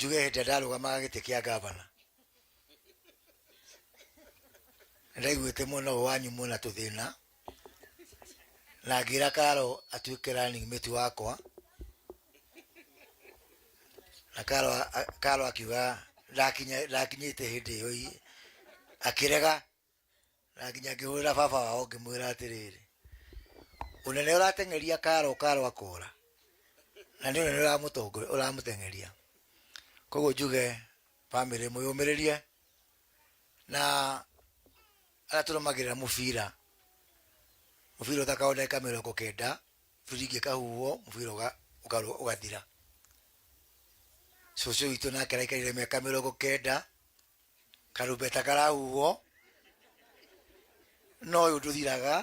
Njuge hĩndĩ ĩrĩa ndarũgamaga gĩtĩ kĩa gavana, nĩndaiguĩte mwena ũyũ wanyu mwĩna tũthĩna, na ngĩra Karo atuĩke running mate wakwa, na Karo akiuga ndakinyĩte hĩndĩ ĩyo akĩrega. Na nginya ngĩhũrĩra baba wao ngĩmwĩra atĩrĩrĩ, ũnene ũrateng'eria Karo, Karo akora, na nĩ ũnene ũramũtongoria ũramũteng'eria. Koguo njuge bamĩrĩ mwĩyũmĩrĩrie na arĩa tũrũmagĩrĩra mũbira, mũbira ũthakagwo ndagĩka 90, biringi ĩkahuhwo mũbira ũgathira. Cũcũ witũ nake araikarire mĩaka 90 karumbeta karahuhwo no ũyũ ndũthiraga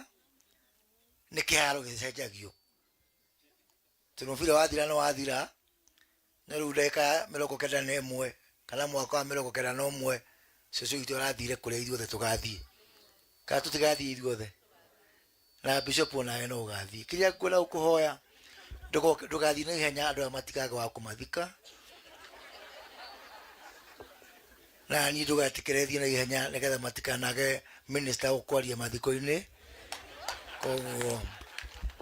nĩ kĩharo gĩcenjagio tondũ mũbira wathira nĩ wathira no rĩu ndagĩka 91 kana mwaka wa 91 cũcũ witũ arathire kũrĩa ithuothe tũgathiĩ kana tũtigathiĩ ithuothe na bishop onawe no ũgathiĩ kĩrĩa ngwenda gũkũhoya ndũgathiĩ na ihenya andũ aya matikage wa kũmathika na niĩ ndũgetĩkĩre thiĩ na ihenya nĩgetha matikanage minister gũkwaria mathiko-inĩ koguo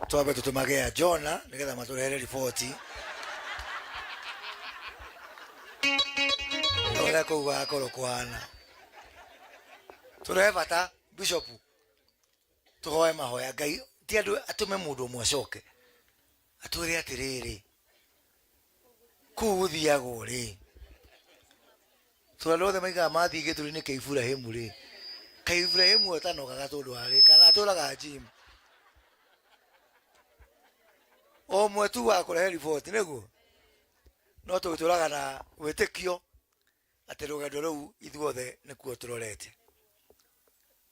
twambe tũtũmage ya Jona nĩgetha matũrehere riboti ũrĩa kũu gũgakorwo kũhana tũrehe bata bishop tũhoe mahoya Ngai ti andũ atũme mũndũ ũmwe acoke atwĩre atĩrĩrĩ kũu gũthiagwo rĩ tondũ andũ othe maigaga mathiĩ gĩthũri-inĩ kĩa Iburahĩmu rĩ kaĩ Iburahĩmu atanogaga tondũ wa rĩ kana atũraga gym o ũmwe tu wa kũrehe riboti nĩguo no tũgĩtũraga na wĩtĩkio atĩ rũgendo rũu ithuothe nĩkuo tũrorete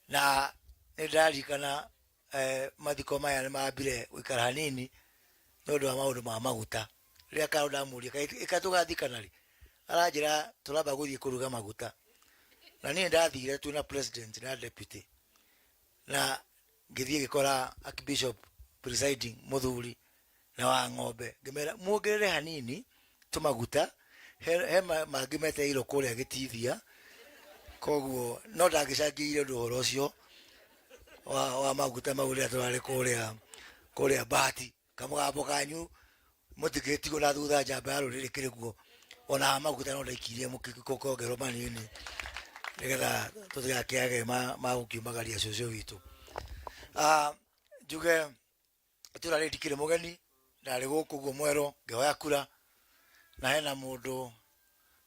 na nĩ ndĩraririkana eh, mathiko maya nĩ mambire gũikara hanini nĩ ũndũ wa maũndũ ma maguta rĩrĩa karo ndamũria ĩka tũgathikana rĩ aranjĩra tũramba gũthiĩ kũruga maguta na niĩ ndathire twĩna president na deputy na ngĩthiĩ ngĩkora archbishop presiding mũthuri na wa ng'ombe ngĩmera muongerere hanini tũmaguta he, he mangĩ metereirwo kũrĩa gĩtithia koguo no ndangĩcangĩire ũndũ ũhoro ũcio wa, wa maguta mau rĩrĩa tũrarĩ kũrĩa kũrĩa bahati kamũgambo kanyu mũtingĩtigwo na thutha njamba ya rũrĩrĩ kĩrĩ kuo ona ha maguta no ndaikirie mũkongerwo manini nĩgetha tũtigakĩage ma, ma gũkiumagaria cũcũ witũ. Ah, njuge itũra rĩrĩ ndikĩrĩ mũgeni ndarĩ gũkũ ũguo mwerũ ngĩhoya kura na hena mũndũ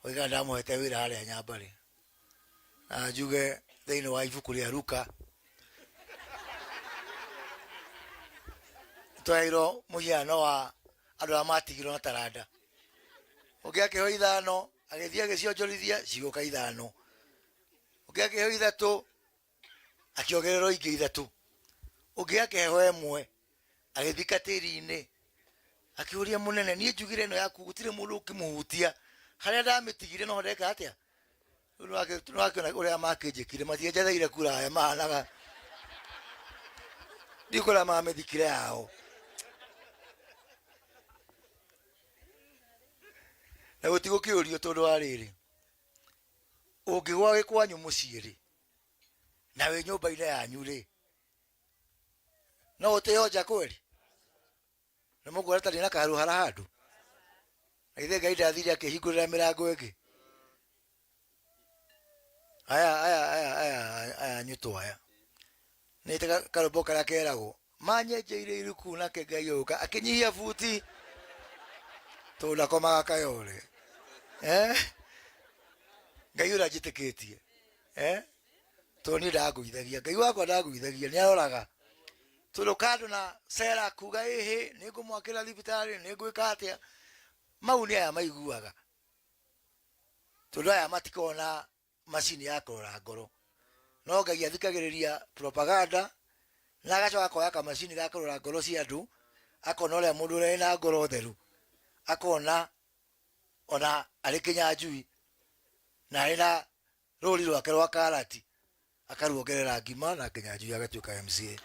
oigaga ndamũhete wĩra harĩa Nyambarĩ na njuge thĩinĩ wa ibuku rĩa Luka twaheirwo mũhiano wa andũ arĩa matigirwo na taranda ũngĩ akĩheo ithano agĩthiĩ agĩcionjorithia cigũka ithano ũngĩ akĩheo ithatũ akĩongererwo ingĩ ithatũ ũngĩ akĩheo ĩmwe agĩthika tĩri-inĩ akĩũria mũnene niĩ njugire ĩno yaku gũtirĩ mũndũ ũngĩmũhutia harĩa ndamĩtigire no ndeka atĩa Rĩu nĩwakĩona ũrĩa makĩnjĩkire matienjetheire kura aya mahanaga ndikũrĩa mamĩthikire yao na gũtigũkĩũrio tondũ wa rĩrĩ ũngĩgwa gĩkwanyu mũciĩ rĩ na wĩ nyũmba-inĩ yanyu rĩ no ũtĩo nja kweri nĩ mũkuona tarĩ na karuhara handũ na ithe ngai ndathire akĩhingũrĩra mĩrango ĩngĩ aya aya aya aya aya nyuto aya nĩ ta karũmbo karĩa keragwo manyenjeire iruku nake ngai ũka akĩnyihia buti tondũ ndakomaga kayore eh ngai ũrĩa njĩtĩkĩtie eh tondũ niĩ ndangũithagia ngai wakwa ndangũithagia nĩ aroraga tondũ kando na sera kuga ĩhĩ nĩ ngũmwakĩra thibitarĩ nĩ ngwĩka atĩa mau nĩ aya maiguaga tondũ aya matikoragwo na macini ya kũrora ngoro no ngai athikagĩrĩria propaganda na agacoka akoya kamacini ga kũrora ngoro cia andũ akona ũrĩa mũndũ ũrĩa wĩna ngoro theru akona ona arĩ kĩnyanjui na arĩ na rũri rwake rwa karati akaruongerera ngima na kĩnyanjui agatuĩka MCA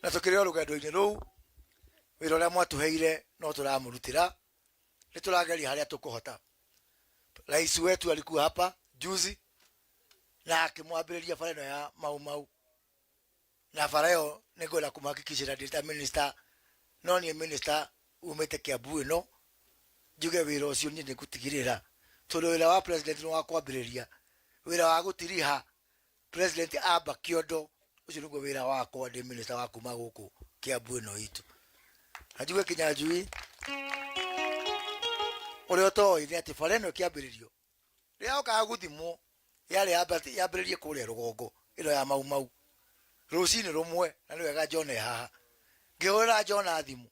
na tũkĩrĩ o rũgendo-inĩ rũu wĩra ũrĩa mwatũheire no tũramũrutĩra. Nĩ tũrageria harĩa tũkũhota. Rais wetu alikuwa hapa juzi na akĩmwambĩrĩria bara ĩno ya Mau Mau, na bara ĩyo nĩ ngwenda kũmũhakikicĩra ndĩ ta minister, no niĩ minister umĩte Kiambu ĩno njuge wĩra ũcio niĩ nĩ ngũtigĩrĩra, tondũ wĩra wa president nĩ wa kwambĩrĩria, wĩra wa gũtiriha president amba kĩondo, ũcio nĩguo wĩra wakwa ndĩ minister wa kuma gũkũ Kiambu ĩno itũ. Na njuge Kinyanjui ũrĩa ũtoĩ nĩ atĩ bara ĩno ĩkĩambĩrĩrio rĩrĩa yokaga gũthimwo yarĩ yambĩrĩrie kũrĩa rũgongo ĩno ya Mau Mau rũcinĩ rũmwe, na nĩ wega John e haha, ngĩhũrĩra John thimũ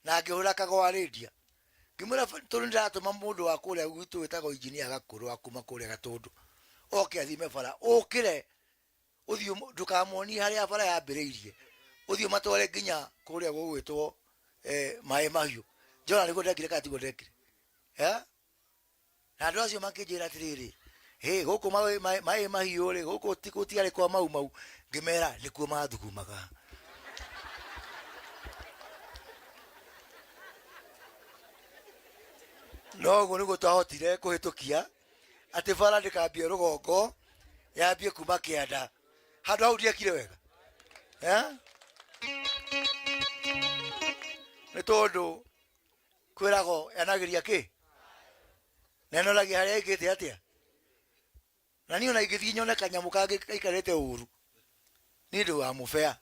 na ngĩhũrĩra Kagwa Rĩndia ngĩmwĩra tondũ nĩndĩratũma mũndũ wa kũrĩa gwitũ wĩtagwo injinia Gakũrũ wa kuma kũrĩa Gatũndũ oke athime bara, ũkĩre ũthiĩ ndũkamuonie harĩa bara yambĩrĩirie, ũthiĩ ũmatware nginya kũrĩa gũgwĩtwo Maĩ Mahiũ. John nĩguo ndekire kana tiguo ndekire? Eh? Na andũ acio makĩnjĩra atĩrĩrĩ, hĩ gũkũ Maĩ Mahiũ rĩ, gũkũ gũtiarĩ kwa Mau Mau. Ngĩmera nĩkuo mathugumaga. No ũguo nĩguo twahotire kũhĩtũkia atĩ bara ndĩkambie rũgongo, yambie kuma kĩanda. Handũ hau ndiekire wega, eh? Nĩ tondũ kwĩragwo yanagĩria kĩ na ĩnoragia harĩa ĩkĩte atĩa. Na niĩ ona ingĩthiĩ nyone kanyamũ kangĩ gaikarĩte ũru, niĩ ndĩ wa mũbea.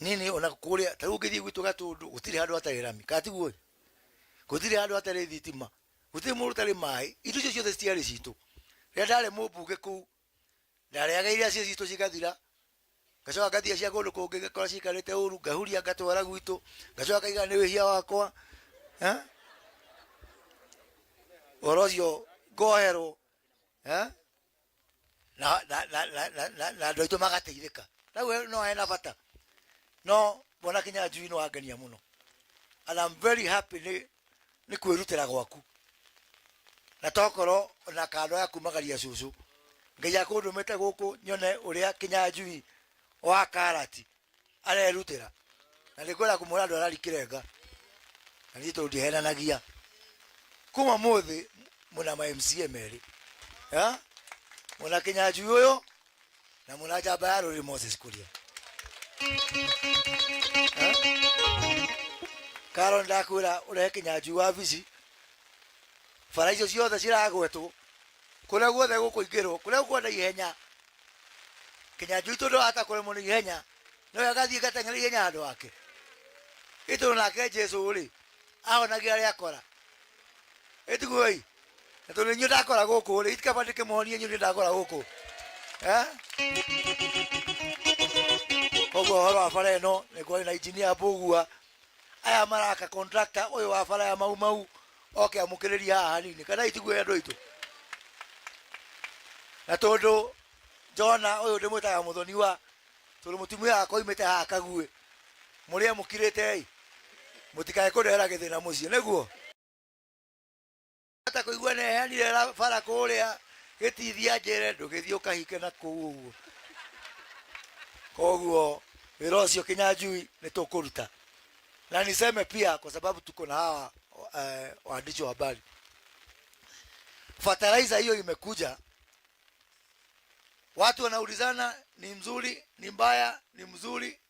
Niĩ nĩ ona kũrĩa ta rĩu ũngĩthiĩ gwitũ Gatũndũ, gũtirĩ handũ hatarĩ rami, kana tiguo? Gũtirĩ handũ hatarĩ thitima, gũtirĩ mũndũ ũtarĩ maĩ. Indo icio ciothe citiarĩ citũ. Rĩrĩa ndarĩ mũmbunge kũu, ndarĩaga iria cio citũ cigathira, ngacoka ngathiĩ cia kũndũ kũngĩ ngakora cikarĩte ũru, ngahuria ngatwara gwitũ, ngacoka ngaiga nĩ wĩhia wakwa. Eh? Ũhoro ũcio ngoherwo, eh? Na na na na na na na andũ aitũ magateithĩka. Rĩu no hena bata. No bwana Kinyanjui nĩ wangenia mũno, and I'm very happy nĩ kwĩrutĩra gwaku, na tokorwo ona kando ya kumagaria cũcũ Ngai akũndũmĩte gũkũ nyone ũrĩa Kinyanjui wa Karati arerutĩra, na nĩ ngwenda kũmwĩra andũ arari kĩrenga, na niĩ tondũ ndihenanagia, kuma mũthĩ mwĩna ma MCA merĩ, eh? Mwĩna Kinyanjui ũyũ na mwĩna njamba ya rũrĩrĩ Moses Kuria. Eh? Karo ndakwĩra ũrehe Kinyanjui wabici, bara icio ciothe ciragwetwo kũrĩa guothe gũkũingĩrwo, kũrĩa gũkwenda ihenya, Kinyanjui tondũ ahota kũremwo nĩ ihenya, no agathiĩ gateng'era ihenya handũ hake. Ĩtondũ nake Jesu rĩ ahonagia arĩa akora, ĩtiguo ĩ, na tondũ inyuĩ ndakora gũkũ rĩ, itikaba ndĩkĩmũhonie inyuĩ ndakora gũkũ, eh? Koguo ũhoro wa bara ĩno nĩ kwarĩ na injinia Mbũgua, aya maraka contractor ũyũ wa bara ya Mau Mau oke amũkĩrĩrie haha hanini, kana itiguo andũ aitũ? Na tondũ Jona ũyũ ndĩmwĩtaga mũthoni wa tondũ mũtumia wakwa oimĩte haha Kaguĩ, mũrĩe mũkirĩte ĩ, mũtikae kũndehera gĩthĩna mũciĩ, nĩguo ta kũigua neheanire bara kũrĩa gĩtithia njĩre ndũgĩthiĩ ũkahike na kũu ũguo. Koguo wĩra ũcio Kinyanjui nĩ tũkũruta, na niseme pia kwa sababu tuko na hawa waandishi wa habari, fertilizer hiyo imekuja, watu wanaulizana ni mzuri, ni mbaya, ni mzuri.